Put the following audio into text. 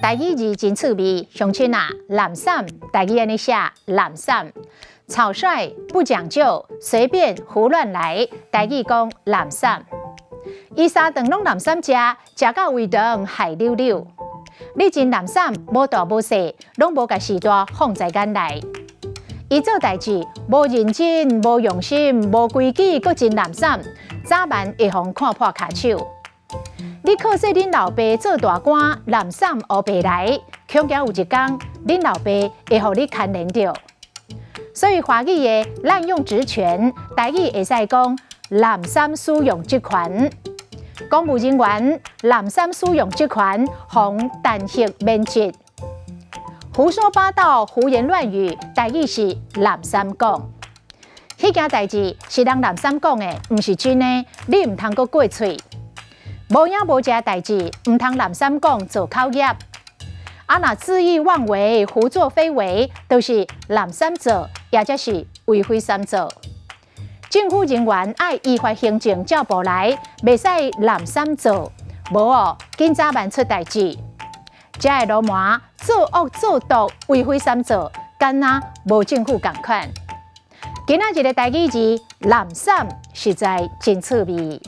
台語字真趣味，鄉親啊，濫散，台語按呢寫，濫散，草率不講究，隨便胡亂來，台語講濫散。伊三頓攏濫散食，食到胃腸害溜溜。你真濫散，無大無細，攏無共序大放在眼內。伊做代誌無認真、無用心、無規矩，閣真濫散，早晚會予人看破跤手。你靠勢恁老爸做大官，濫散烏白來，恐驚有一工，恁老爸會予你牽連著。所以華語的濫用職權，台語會使講濫散使用職權。公務人員濫散使用職權，予彈劾免職。胡說八道、胡言亂語，台語是濫散講。彼件代誌是人濫散講的，毋是真的，你毋通閣過喙。無影無跡的代誌，毋通濫散講造口業。啊，若恣意妄為、胡作非為，都是濫散做，也則是為非三做。政府人員愛依法行政，照步來，袂使濫散做，無哦，緊早晚出代誌。遮的流氓作惡作毒，為非三做，敢若無政府仝款。今仔日的台語字濫散，實在真趣味。